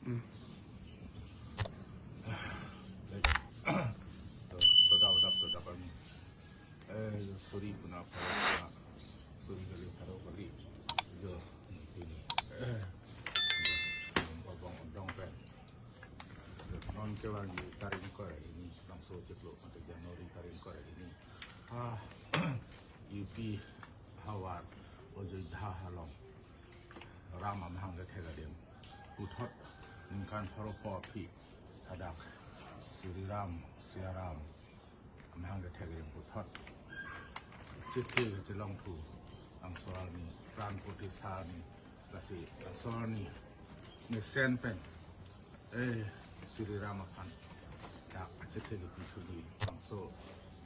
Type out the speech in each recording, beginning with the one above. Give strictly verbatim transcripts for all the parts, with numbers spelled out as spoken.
Hmm. To, to dap, dap, to dap kami. Eh, suri puna, puna, suri kali, paro kali. Jo, ini. Eh, jo, bong odong pen. Non kevangji tarik ingkoi ra hini, bangso chiklo mate January tarik ingkoi ra hini. Ah, U P havar Ajodhya along Ram amahang kethek adim puthot ningkan pharo pho aphi hadak Shri Ram, Siya Ram amahang kethek adim puthot chithi kachelongthu bangso arni, pran pratishtha arni, lasi bangso arni mesen pen, eh, Shri Ram aphan dak achithi kepi thuji bangso,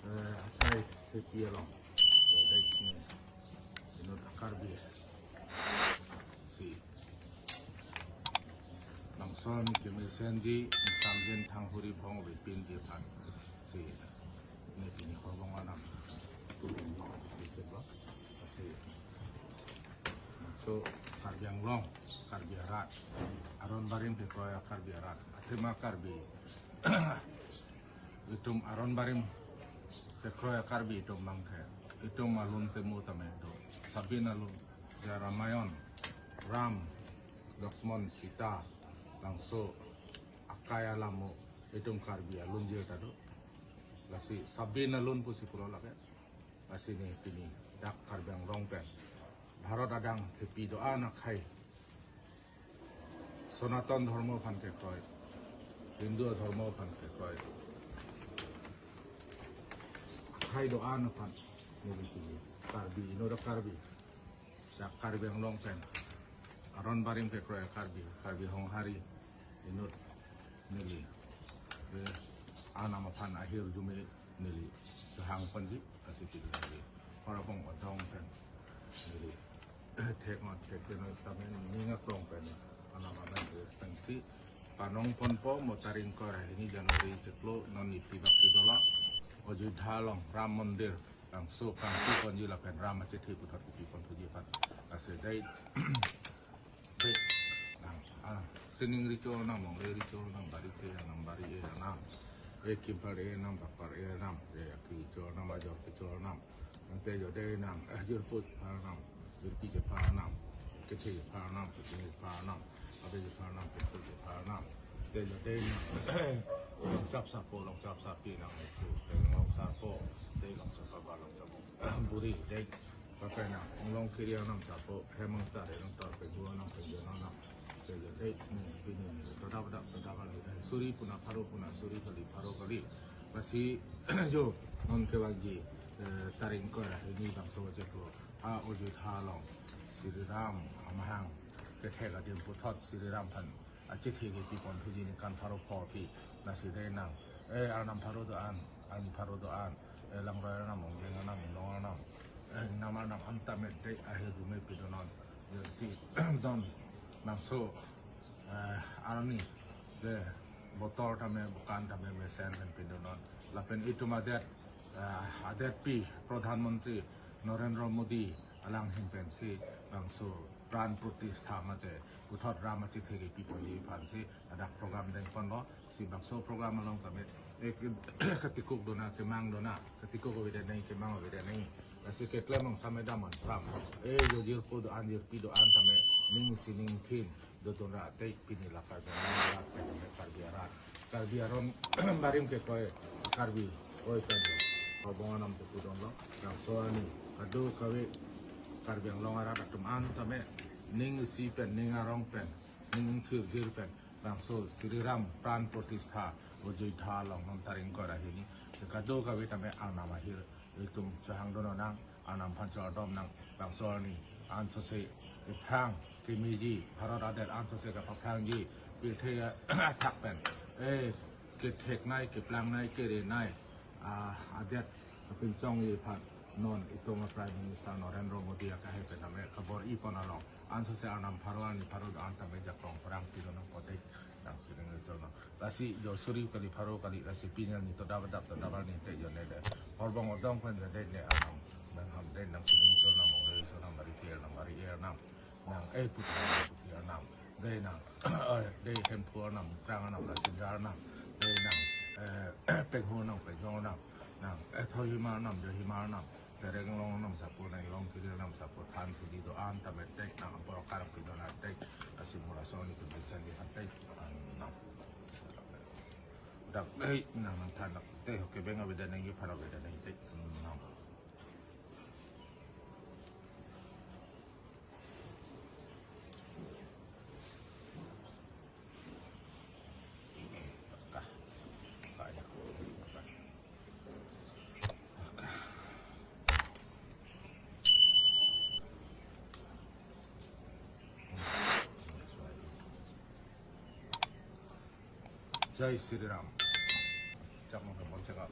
eh, asai kepi along, eh, dai ne inut a-Karbi si bangso arni kemesenji, samjin thanghuri phong avepinji aphan si ne pini horbong anam tu bong bong si ba si so Karbi Anglong, Karbi arat, aron barim kekroi a-Karbi arat, athema Karbi itum aron barim kekroi a-Karbi itum bangke, itum alun temu tame do, Sabin alun, ja Ramayon, Ram, Lakshman, Sita, bangso akai alamo itum Karbi alun jil ta do. Lasi Sabin alun pusi pulo lake. Lasi ne pini dak Karbi Anglong pen Bharat adang thepi do-an akhai, Sanatan Dharma aphan kekroi, Hindu Dharma aphan kekroi, akhai do-an aphan neli pini Karbi, inut a-Karbi, dak Karbi Anglong pen aron barim kekroi Karbi, Karbi Honghari inut neli, eh, anam aphan ahirjume neli kehang ponji, lasi pini neli horbong odong pen neli thek non thek non tame ning aklong pen anam amen pensi panong ponpo, mo tarik ingkoi ra hini January chiklo, non U P bak si dolo, Ajodhya along Ram Mandir bangso kangpu ponji lapen Ram achithi puthot kepi pon thuji aphan. Lasi dai, dai, ah, ah, sining recho arnam, mongle recho arnam, bari ke arnam, bari-e arnam, eh, kimpar-e arnam, bapar-e arnam, eh, kecho arnam, ajor kecho arnam, ante jo dei arnam, eh, jirpo chepha arnam, jirpi chepha arnam, kethe chepha arnam, keching chepha arnam, ave chepha arnam, kepho chepha arnam, te jo dei arnam, longchap sarpo, longchap sarpi arnam, te long sarpo, te longchap baba, longchap buri, dei, lapen arnam, long kiri arnam sarpo, hem angtar, hem angtar, pengu arnam, pengjor arnam, te jo dei, ne, pini, ne, to dap dap, to dap kali, eh, suri puna pharo puna, suri kali, pharo kali. Lasi jo, non kevangji, eh, tarik ingkoi ra hini bangso chiklo, ha Ajodhya along Shri Ram amahang kethek adim puthot Shri Ram aphan achithi kepi pon thuji ningkan pharo pho aphi, lasi dei arnam, eh, arnam pharo do-an, arni pharo do-an, eh, langroi arnam, ongleng arnam, inglong arnam, eh, nam arnam an tame dei ahirjume pi do non, eh, si don bangso, eh, arni de botor tame, bukan tame mesen pen pi do non, lapen itum adet, eh, adetpi Pradhan Mantri Narendra Modi alang ahin pensi bangso pran pratishtha mate puthot Ram achithi kepi ponji aphansi ladak program deng ponlo, si bangso program along tame, eh, ke-, ketikuk dona, kemang dona, ketikuk avedet nangji, kemang avedet nangji. Lasi keklem angsam, edam angsam, eh, jo jirpo do-an, jirpi do-an tame ning isi ning thin dodun ra atei pini la Karbi Anglong arat pen tame, Karbi arat, Karbi aron barim kekroi Karbi oi pen horbong anam tu pudon lo, bangso arni kadokave Karbi Anglong arat atum an tame ning isi pen, ning arong pen, ning ingthir jir pen bangso Shri Ram pran pratishtha Ajodhya along non tarik ingkoi ra hini, kadokave tame arnam ahir itum chehang dun nang, arnam aphan chardom nang, bangso arni ansose kephrang kemeji, Bharat adet ansose kapaphrangji, pirthe athak pen, eh, ketheknei, keplangnei, kerenei, ah, adet kapinchongji aphan non itum a-Prime Minister Narendra Modi akehai pen tame kabor-i pon along ansose arnam pharo, arni pharo do-an tame jakong pherangke dun nang pote, nang sining recho nang. Lasi jo suri kali, pharo kali, lasi pini arni to dap dap, to dap arni te jo ne de. Horbong odong pen jo de ne arnam. Nang ham de nang sining recho nang, mongle recho nang, bari ke arnam, bari-e arnam. Nang, eh, puthot arnam, puthot arnam. Dei nang, eh, dei Hemphu arnam, Krang arnam, Rasinja arnam, dei nang, eh, Penghu arnam, Pengjong arnam, nang, eh, Kohima arnam, Kohima arnam, Tereng along arnam, sapo nang, Long Kiri arnam, sapo than thudi do-an tame tek, nang, apor karap pidon atek, asimura soni tu bisa di atek, nang. Dak dei nang, nang than dak te, oke, beng abeda nang, iphan abeda nang tek, nang. Jai Shri Ram. Chak mo ke mon chak.